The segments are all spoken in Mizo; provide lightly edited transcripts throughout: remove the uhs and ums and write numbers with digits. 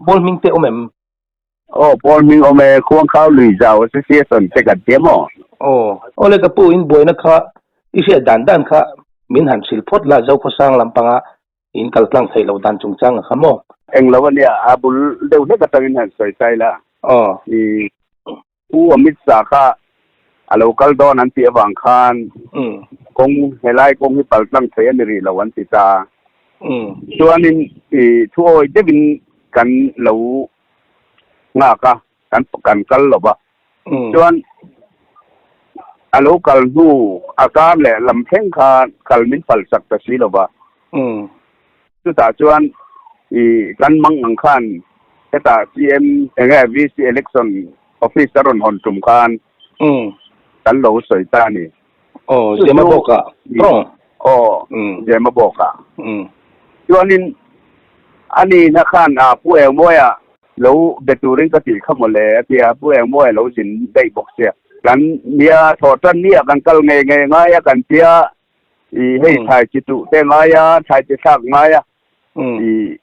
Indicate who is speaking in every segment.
Speaker 1: Pawl hming te awm em?
Speaker 2: Aw, pawl hming awm e, Khuangkhau Lui Zau Association te kan ti maw?
Speaker 1: Aw, awle ka pu in buaina kha i hriat dan dan kha min han hrilh phawt la Zokhawsang lampanga in kal tlang theih loh dan chungchang a kha maw?
Speaker 2: Englo a nia, a bul deuh hlek atangin han sawi sai la.
Speaker 1: Aw.
Speaker 2: I Pu Amit Shah kha a lo kal dawn an tih avang khan kawng helai kawng hi pal tlang thei a ni rih lo an ti ta. Chuanin i thuawi deuhin kan lo nghak a, kan kan kal lo va. Chuan a lo kal hnu a kar leh lam thleng khan kal min pal sak ta si lo va. Chutah chuan i kan mang ang khan hetah CM enge VC election office a rawn hawn tum khan kan lo sawi ta a ni.
Speaker 1: Aw, Zemabawk ah tawng.
Speaker 2: Aw, Zemabawk ah. Chuanin ani na khan a Pu Engmawia lo be turin ka tih kha mawle a ti a, Pu Engmawia lo zin daih bawk sia. Kan nia thawh tan nia kan kal ngei ngei ngai a kan tia I hei thlai chi tuh te ngai a, thlai chi thlak ngai a, i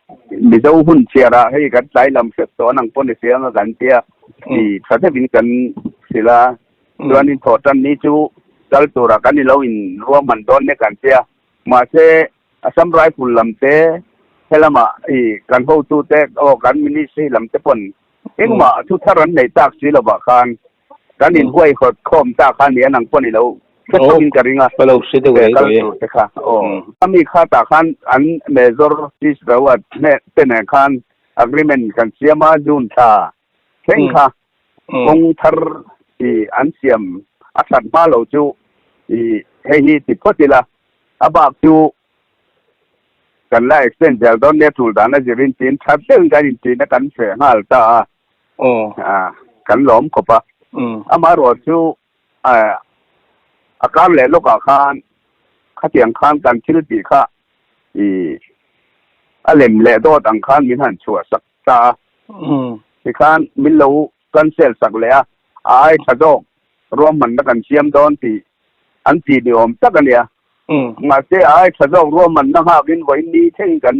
Speaker 2: Mizo hun chhiar ah hei kan tlai lam hrep tawh a nang pawh ni fiang a kan tia, i tha deuhin kan hrilh a, chuanin thawhtan ni chu kal turah kan ilo in ruahman dawn nek an tia, mahse Assam Rifle lam te helamah i kan hotu te aw kan ministry lam te pawn engmah thu thar an nei tak si lovah khan Kan inhuaihawt khawm ta kha nia nang pawh ni lo hre thawkin ka ring a.
Speaker 1: Ka lo hre deuh rei
Speaker 2: kal tur te kha. Aw. Ami kha tah khan an Major Chief Rawat te nen khan agreement kan siam a June thla thleng kha kawng thar i an siam a that hma lo chu i hei hi ti phawt ila a bak chu kan la extend zel dawn nia tul dan a zirin tiin that deuhin kan intin a kan feh nghal ta a. A kan lawm khawp a. Amaherawh chu a kar leh lawkah khan khatiang khan kan thil tih kha i a lem leh dawt ang khan min han chhuah sak ta a. Tikhan min lo cancel sak leh a, a ai tha zawk ruahmanna kan siam dawn tih an ti ni awm tak a nia. Mahse a ai tha zawk ruahmanna nghakin vawiin ni thleng kan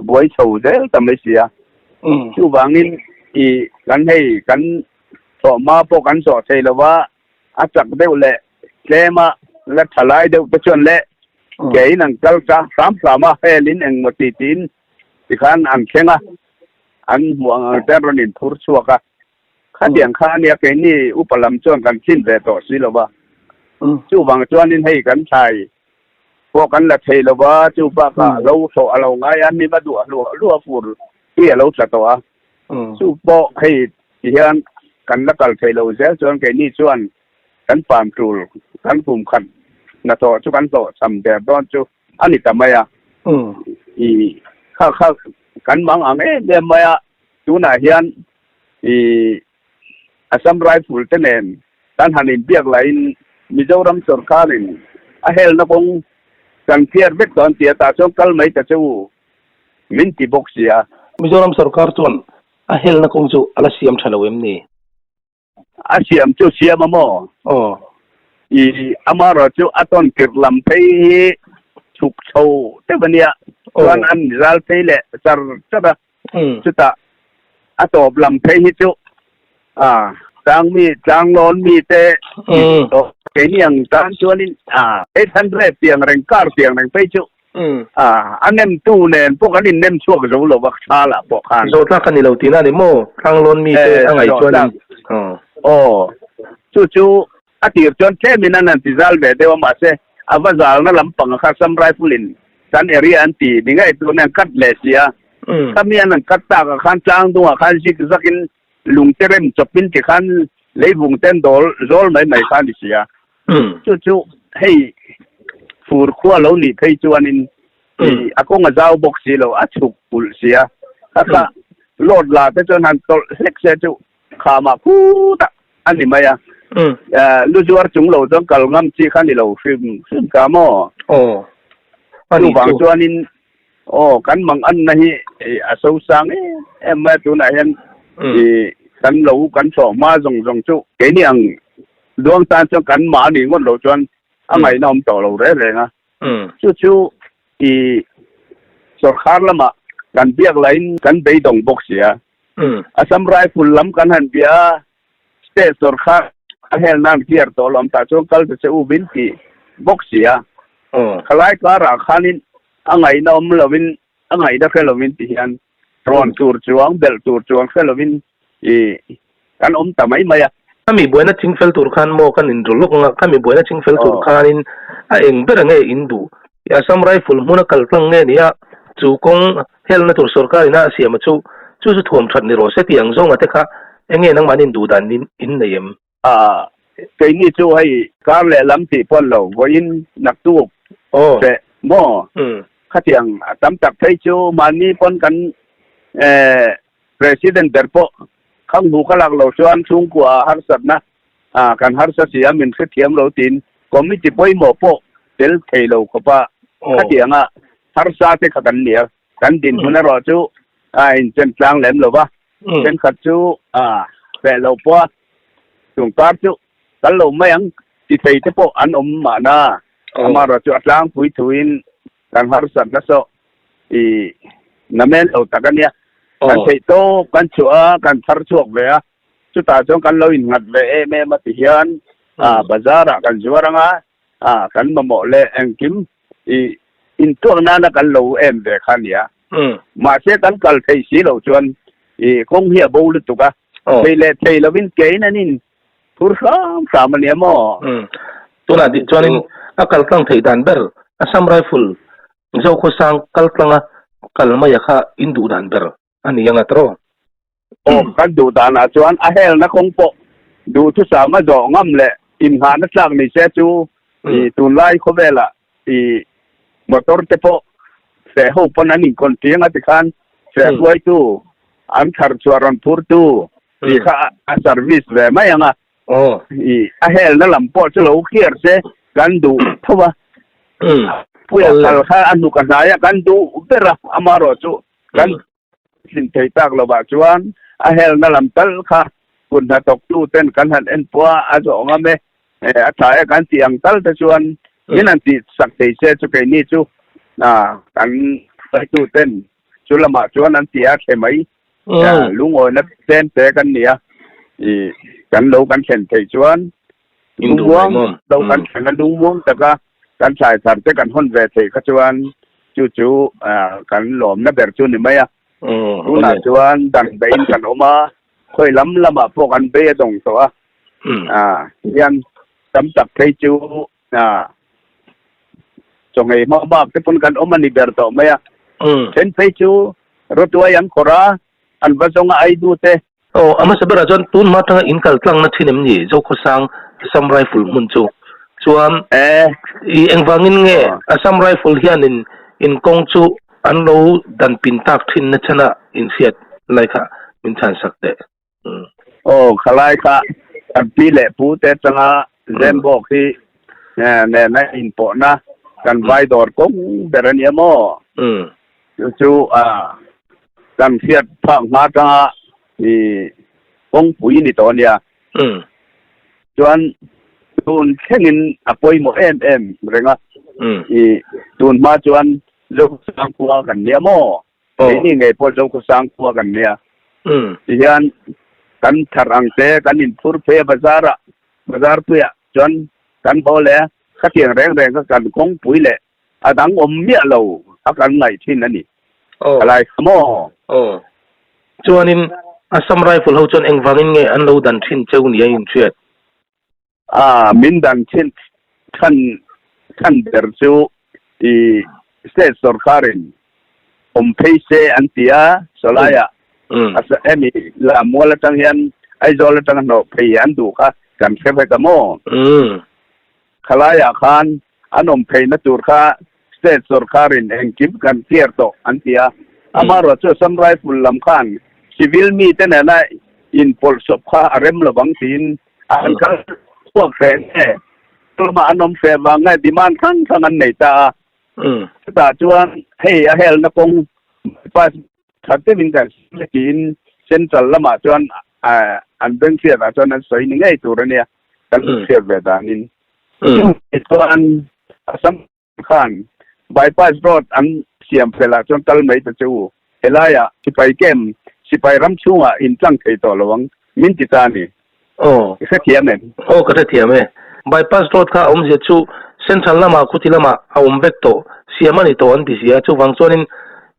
Speaker 2: buai chho zel ta mai si a. Chuvangin i kan hei kan thawhhma pawh kan zawh thei lo va, a chak deuh leh tlem a la tha lai deuh te chuan leh keiin an kal ta hram hram a, helin engmaw ti tiin tikhan an thleng a, an hmuh ang ang te an rawn inphur chhuak a. Khatiang kha ania keini upa lam chuan kan thin ve tawh si lo va, chuvang chuanin hei kan thlai pawh kan la thei lo va, chu bakah lo hlawh a lo ngai a, mima duh hluah hluah fur hi a lo tla tawh a, chu pawh hei ti hian kan la kal thei lo zel chuan keini chuan kan pam tul kan kum khat hnathawh chu kan hlawh cham der dawn chu a ni ta mai a, i kha kha kan mang ang em em mai a, tunah hian i Assam Rifle te nen kan han inbiak laiin Mizoram sorkarin a helna kawng kan clear vek dawn tia tah chuan kal mai ta che u min ti bawk sia.
Speaker 1: Mizoram sorkar chuan a helna kawng chu a la siam tha lo em ni?
Speaker 2: A siam chu siam a maw?
Speaker 1: Aw.
Speaker 2: I amaherawh chu a tawn tirh lam phei hi chhuk chho deuh a nia, chuan an zal phei leh char char a. Chutah a tawp lam phei hi chu a tlang mi tlang lawn mi te keini ang tan chuanin a 800 tiang reng kar tiang reng phei chu a a nem tu nen pawh kan in nem chhuak zo lo va thla lah pawh khan.
Speaker 1: Zo tlak a ni lo tihna a ni maw? Tlang lawn mi te a ngaih chuanin.
Speaker 2: Aw chu chu A tir chuan tlemin an han ti zal ve deuh a, mahse a va zalna lampang a kha Assam Rifle in kan area an ti ni ngei tun an cut leh si a, khami an han cut tak ah khan tlang dungah khan zik zak in lung te rem chawp in ti khan leivung te an dawl zawl mai mai kha a ni si a, chu chu hei fur khua lo nih phei chuanin a kawng a zau bawk si lo, a chhuk kulh si a, kha kha load la te chuan han tawlh hlek se chu Khamah khutah a ni mai a. Lu zuar chung lo chuan kal ngam chi kha ni lo hrim hrim ka maw?
Speaker 1: Aw.
Speaker 2: Chuvang chuanin aw kan mang anna hi a so sang em em mai a tunah hian i kan lo kan thlawh hma zawng zawng chu keini ang duang tan chuan kan mahni ngawt lo chuan a ngaihna awm tawh lo reng reng a. Chu chu i sorkar lamah kan biak lahin kan beidawng bawk si a. Assam Rifle lam kan han bia a, state sorkar a hel nan clear tawh lawm tah chuan kal ta che u min ti bawk si a. Khalai karah khanin a ngaihna awm lovin a ngaihna hre lovin ti hian rawn tur chuang belh tur chuang hre lovin i kan awm ta mai mai a.
Speaker 1: Khami buaina chingfel tur khan maw kan inrul lawk ang a, khami buaina chingfel tur khanin a eng ber nge in duh? Assam Rifle hmuna kal tlang nge nia chu kawng helna tur sorkar ina a siam a chu chu chu thuam that ni rawh se tih ang zawnga te kha enge nangmahni in duh dan in in nei em?
Speaker 2: A, keini chu hei kar leh lam tih pawn lo vawiin naktuk teh maw? Khatiang a tam tak phei chu mahni pawn kan President ber pawh khang hmu ka lak lo chuan chhungkua harsatna kan harsa si a min hrethiam lo tiin committee pawimawh pawh tel thei lo khawpa khatianga harsa te kha kan ni a, kan dinhmun erawh chu a inchen tlang lem lo va, thenkhat chu feh lo pawh a chungkar chu kal lo mai ang ti thei te pawh an awm mahna, amaherawhchu chu a tlangpui thuin kan harsatna saw i namen lo tak a nia. Kan theih tawp kan chhuah a, kan thar chhuak ve a, chutah chuan kan lo innghat ve em em a ti hian bazar ah kan zuar ang a, kan mamawh leh engkim i intuak nana kan lo em ve kha a nia. Mahse kan kal thei si lo chuan i kawng hi a bo lutuk a, thei leh thei lovin kein an in phur hram hram a nia maw?
Speaker 1: Tunah tih chuanin a kal tlang theih dan ber Assam Rifle Zokhawsang kal tlanga kal maia kha in duh dan ber a ni ang a tawh.
Speaker 2: Aw, kan duh danah chuan a helna kawng pawh duhthusam a zawh ngam leh inngahna tlak ni se chu i tunlai khawvelah i motor te pawh feh ho pawn an inkawn tiang a tikhan feh hruaitu an thar chhuah rawn phurtu tih kha a service ve mai ang a. I a helna lam pawh chu lo clear se kan duh tho a. Puia kal kha a hnuk a hnai a kan duh ber a amaherawh chu kan tlin thei tak lovah chuan a helna lam tal kha kut hnathawktu ten kan han en pawh a a zawh ngam e a tha e kan tih ang tal te chuan min han tih sak thei se chu keini chu kan hruaitu ten chu lamah chuan an ti a thle mai lungawina tlem te kan ni a i kan lo kan thlen theih chuan lungmuang lo kan thlen a lungmuang taka kan thlai thar te kan hawn ve theih kha chuan chu chu kan lawmna ber chu ni mai a tunah chuan dan beiin kan awm a khawi lam lamah pawh kan bei a dawng tawh a hian tam tak phei chu chawngei hma bak te pawn kan awm a ni ber tawh mai a then phei chu rawtuai an khawrh a an va zawnga ai du te.
Speaker 1: Aw, a hmasa berah chuan tun hma atanga in kal tlangna thin em ni? Zokhawsang Assam Rifle hmun chu. Chuan i engvangin nge Assam Rifle hianin in kawng chu an lo dan pin tak thin na chhan a inhriat lai kha min chhan sak teh.
Speaker 2: Aw, khalai kha kan pi leh pu te atanga Zembawk hi nena inpawhna kan vai dawr kawng ber a nia maw? Chu chu kan hriat phak hma atanga i kawngpui ni tawh a nia. Chuan tun thlengin a pawimawh em em reng a. I tun hma chuan Zokhawsang khua kan nia maw? Keini ngei pawh Zokhawsang khua kan nia. Tihian kan thar ang te kan inphur phei a bazar ah bazar puiah chuan kan haw leh a, khatiang reng reng kha kan kawngpui leh A dang awm miah lo a kan ngaih thin a ni.
Speaker 1: Aw.
Speaker 2: A lai kha maw?
Speaker 1: Aw. Chuanin Assam Rifle ho chuan engvangin nge an lo dan thin cheu ni a inhriat?
Speaker 2: A, min dan thin than than ber chu i state sorkarin awm phei se an ti a, sawlaiah hemi Lammual atang hian Aizawl atanga hnawh phei an duh kha kan hre vek a maw? Khalaiah khan an awm pheina tur kha state sorkarin engkim kan clear tawh an ti a. Amaherawh chu Assam Rifle lam khan civil mite nena inpawlhsawp kha a rem lovang tiin an kal chhuak hreh nge, lamah an awm hreh vang nge demand hrang hrang an nei ta a. Chutah chuan hei a helna kawng bypass tha deuhin kan siam e tiin central lamah chuan an bengchhiatah chuan an sawi ni ngei tur a nia. Kan hriat ve danin. Chuan Assam khan bypass road an siam fel ah chuan kal mai ta che u. Helaiah sipai camp Sipai ram chhungah in tlang thei tawh lo ang min ti ta a ni.
Speaker 1: Aw.
Speaker 2: I hrethiam em?
Speaker 1: Aw ka hrethiam e. Bypass road kha a awmzia chu Central lamah khuti lamah a awm vek tawh, siam a ni tawh an ti si a, chuvang chuanin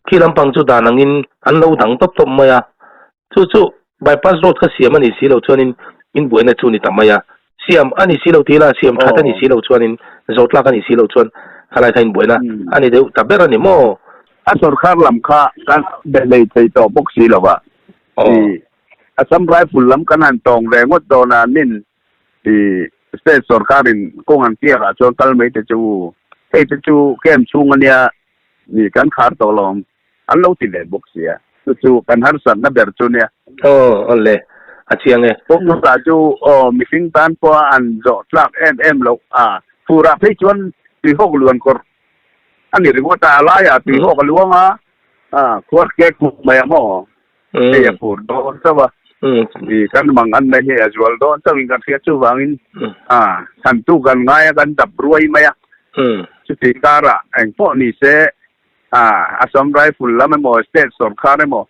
Speaker 1: khi lampang chu dan angin an lo dang tawp tawp mai a. Chu chu bypass road kha siam a ni si lo chuanin in buaina chu ni ta mai a. Siam a ni si lo tih la, siam that a ni si lo chuanin zawhtlak a ni si lo chuan khalai kha in buaina a ni deuh ta ber a ni maw?
Speaker 2: A sorkar lam kha kan be hlei thei tawh bawk si lo a. I Assam Rifle lam kan han tawng ve ngawt dawn a, nin i state sorkarin kawng an piak ah chuan kal mai te chu hei te chu camp chhung a nia ni kan khar tawh lo ang. An lo ti leh bawk sia. Chu chu kan harsatna ber chu nia.
Speaker 1: Aw, aw le. A chiang e.
Speaker 2: Kawngka chu aw mihring tan pawha an zawh tlak em em loh a. Furah phei chuan tuihawk luan kawrh a ni ringawt a, a laiah tuihawk a luang a, a khuar kek hmuk mai ang aw. Hei a fur dawn chauh a. I kan mang an na hi a zual dawn chauhin kan hriat chuvangin a chhantu kan ngai a, kan dap ruai mai a. Chuti karah engpawh ni se A Assam Rifle lam emaw state sorkar emaw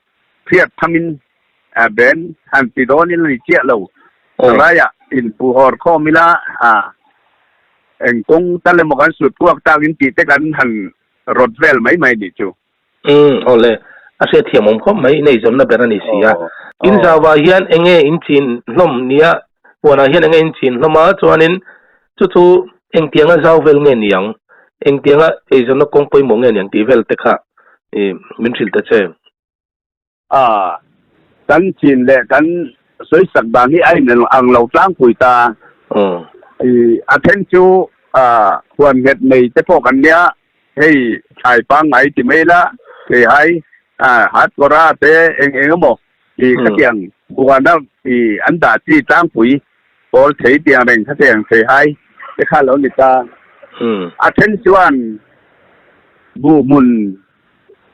Speaker 2: hriat thamin ben han ti dawn ila ni chiah lo. Raiah inpuhawr khawm ila a eng kawng tal emaw kan sut kuak takin tih te kan han rawt vel mai mai nih chu.
Speaker 1: Umm awle, a hriat thiam awm khawp mai, in eizawnna ber a ni si a. In zauah hian enge in chin hlawm nia, huanah hian enge in chin hlawm a, chuanin Chu chu engtianga zau vel nge niang, engtianga eizawnna kawng pawimawh nge niang tih vel te kha i min hrilh ta che.
Speaker 2: A, kan chin leh kan sawisak dan hi a in ang lo tlangpui ta. I a then chu a huan nghet nei te pawh kan nia, hei thlai pangngai ti mai la, thei hai hat kawra te eng eng emaw I khatiang huana i an dah chi tlangpui pawl thei tiang reng khatiang thei hai te kha lo ni ta. A then chuan buh hmun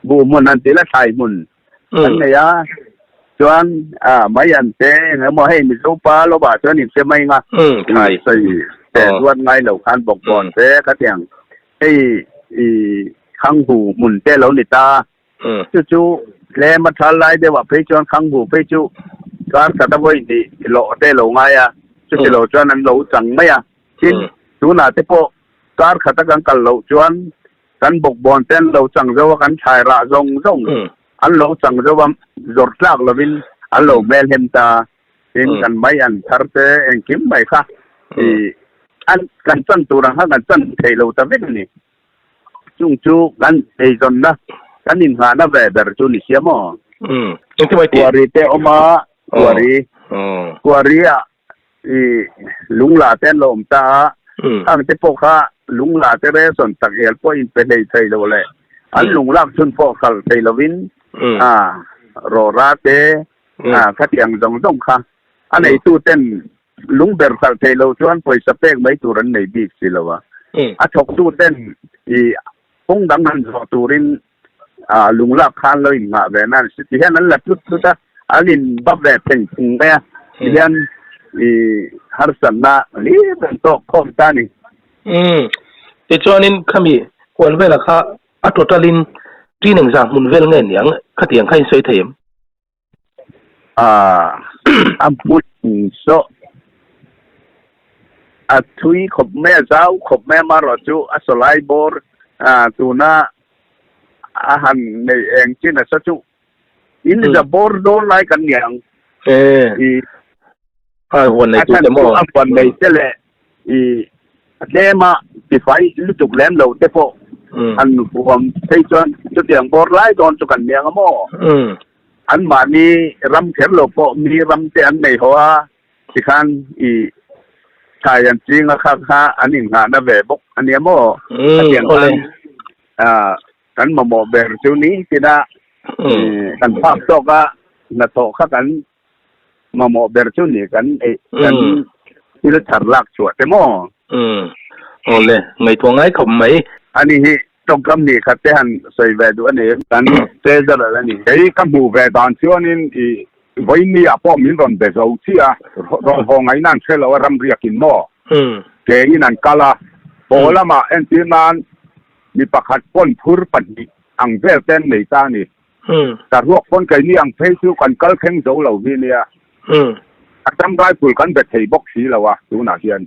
Speaker 2: buh hmun an ti la thlai hmun an nei a chuan a mai an te eng emaw hei Mizo pa lo ah chuan in hre mai nga i sawi te duat ngai lo khan bawkbawn te khatiang hei i khanghu hmun te lo ni ta. Chu chu tlem a thal lai deuh ah phei chuan Khanghu phei chu kar khat a vawi hnih lawh te lo ngai a, chuti lo chuan an lo chang mai a. Tin, tunah te pawh kar khat a kan kal loh chuan kan bawkbawn te an lo chang zo a, kan thlai rah zawng zawng an lo chang zo a, zawrh tlak lovin an lo hmel hem ta. Tin, kan mai an thar te engkim mai kha i an kan chan tur ang kha kan chan thei lo ta vek a ni. Chung chu kan eizawnna, kan inngahna ve ber chu ni sia maw? Kuari te awm a, kuari, kuari ah i lungla te an lo awm ta a, khang te pawh kha lungla te ration tak el pawh in pe hlei thei lo leh an lunglak chhun pawh kal thei lovin a rawra te a khatiang zawng zawng kha a neitu ten Lung ber hralh theih loh chuan pawisa pek mai tur an nei bik si lo a. A thawktu ten i kawng dang han zawh turin lung lak kha an lo innghah ve nan si ti hian an la tlut tlut a, an in bap ve pheng phung mai a. Ti hian i harsatna hlir an tawk khawm ta a ni.
Speaker 1: Umm. Tichuanin khami huan velah kha a total in ṭin engzah hmun vel nge niang khatiang kha in sawi thei em?
Speaker 2: A hmun saw a thui khawp mai a, zau khawp mai a, amaherawh chu a sawlai bawr tuna a han nei eng chin a saw chu in za bawr dawn lai kan ni ang. A chhan chu a huan nei te leh I a tlem a tifai lutuk lem lo te pawh an huam phei chuan chutiang bawr lai dawn chu kan niang a maw? An mahni ram kher lo pawh mi ram te an nei haw a, tikhan i thlai an ching a kha kha an innghahna ve bawk a nia maw? Khatiang khan kan mamawh ber chu ni tina kan phak tawk a hnathawh kha kan mamawh ber chu ni kan ei kan thil thar lak chhuah te maw?
Speaker 1: Umm. Awle, ngaihtuah ngai khawp mai.
Speaker 2: Ani hi tawngkam ni khat te han sawi ve duh a ni. Kan treasurer a ni.
Speaker 3: Kei ka hmuh ve dan chuanin i vawiin ah pawh min rawn be zo chiah a, rawn haw ngaihna an hre lo a ramriakin maw? Ke in an kal a, haw lamah entir nan mi pakhat pawn phur pahnih ang vel te an nei ta a ni. Saruak pawn keini ang phei chu kan kal thleng zo lo hi nia. Assam Rifle kan be thei bawk si lo a tunah hian.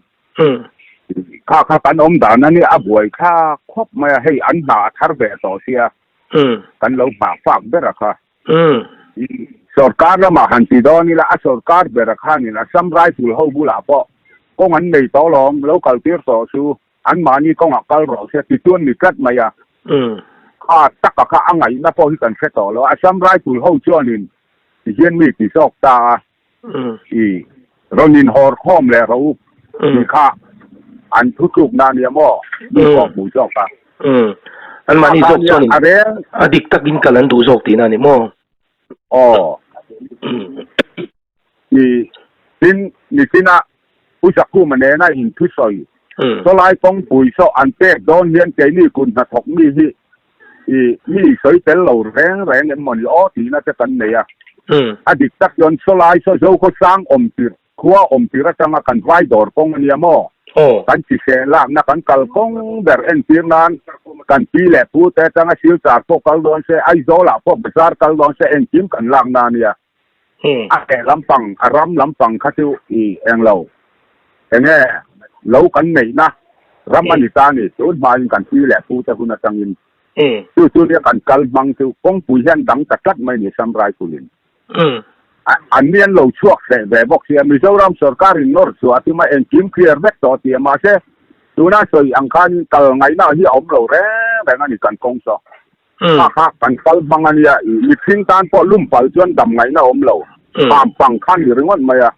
Speaker 3: Kha kha kan awm dan a nia a buai thlak khawp mai a, hei an hna a thar ve tawh sia kan lo nghah fak ber a kha. Sorkar lamah han ti dawn ila a sorkar ber a khanin Assam Rifle ho bulah pawh kawng an nei tawh lawm, lo kal tir tawh chu Anmahni kawngah kal rawh se ti chuan ni tlat mai a. Kha taka kha a ngaihna pawh hi kan hre tawh lo. Assam Rifle ho chuanin ti hian mi ti zawk ta a, i rawn inhawr khawm leh rawh u tih kha an thutlukna a nia maw? Mi pawh hmu zawk a.
Speaker 1: Anmahni zawk chuanin a dik takin kal an duh zawk tihna a ni maw?
Speaker 3: Aw. I tin nichina Pu Zakhuma nena inthusawi sawlai kawngpui saw an pek dawn hian keini kut hnathawk mi hi i mi sawi tel lo reng reng em mawni aw tihna te kan nei a. A dik tak chuan sawlai saw Zokhawsang awm tirh khua awm tirh atanga kan vai dawr kawng a nia maw? Kan chiseh lakna kan kal kawng ber entir nan kan pi leh pu te atanga Silchar pawh kal dawn se, Aizawlah pawh bazar kal dawn se engkim kan lakna a nia. A leh lampang, a ram lampang kha chu i eng lo. Enge lo kan neihna ram a ni ta ni, tun hmain kan pi leh pu te hun atangin. Chu chu nia kan kal hmang chu kawngpui hian dang ta tlat mai ni Sam Rifle-in. An ni an lo chhuak hreh ve bawk sia, Mizoram sorkarin nawr chhuah a tum a, engkim clear vek tawh a ti a, mahse tuna sawi ang khanin kal ngaihna hi a awm lo reng reng a ni kan kawng saw. Kha kha kan kal hmang a nia, i mihring tan pawh lum pal chuan dam ngaihna awm lo, kham pang kha ni ringawt mai a.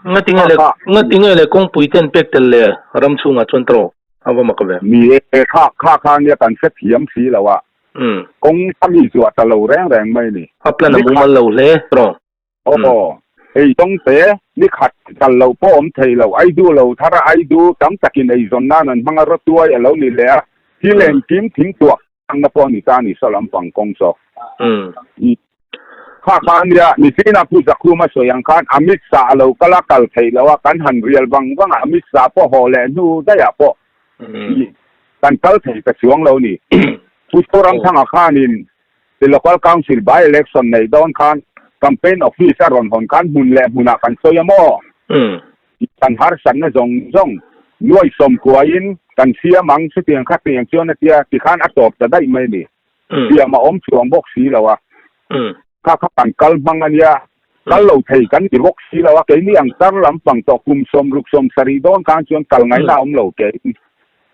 Speaker 1: Ngatinge le, ngatinge le kawngpui ten pek tel le ram chhungah chuan tawh a va mak ve.
Speaker 3: Ni e, kha kha kha nia kan hre thiam si lo a, kawng kha mi zuah ta lo reng reng mai ni.
Speaker 1: A plan a mumal lo hle tawh.
Speaker 3: Aw, ei tawng te, ni khat kal lo pawh awm thei lo, ai du lo thar a, ai du tam takin eizawn nan an hmang a, rawtuai a lo ni leh a, thil engkim thing tuah ang na pawh a ni ta a ni, saw lampang kawng saw. Kha kha a nia, Nichina Pu Zakhuma sawi ang khan Amit Shah a lo kal a, kal theih lo a, kan han rial vang vang a, Amit Shah pawh haw leh hnu daihah pawh kan kal thei ta chuang lo ni. Pu Zoramthanga khanin The Local Council by election nei dawn khan campaign office a rawn hawn khan hmun leh hmunah kan sawi a maw? Kan harsatna zawng zawng nuai sawm kuaiin kan siam ang chutiang kha tiang chuan a tia tikhan a tawp ta daih mai ni. Siam a awm chuang bawk si lo a. Kha kha kan kal hmang a nia. Kal lo thei kan ti bawk si lo a. Keini ang tar lampang tawh kum 60 70 dawn khan chuan kal ngaihna a awm lo kein.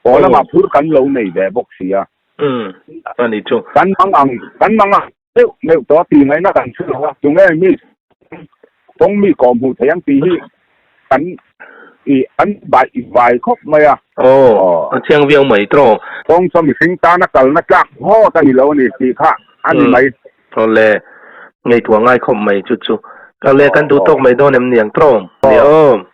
Speaker 3: Haw lamah phur kan lo nei ve bawk si a.
Speaker 1: Umm, a ni chu.
Speaker 3: Kan mang ang, kan mang ang meuh meuh tawh a ti ngaihna kan hre lo a, tunge mi kawng mi kawh hmuh thei ang tih hi kan i an baih vai khawp mai a.
Speaker 1: Aw, a chiang viau mai tawh.
Speaker 3: Kawng saw mihring tana kalna tlak phawt a ni lo a ni tih kha a ni mai.
Speaker 1: Aw le, ngaihtuah ngai khawp mai chu chu. Ka le kan duh tawk mai dawn em niang tawh. Ni aw.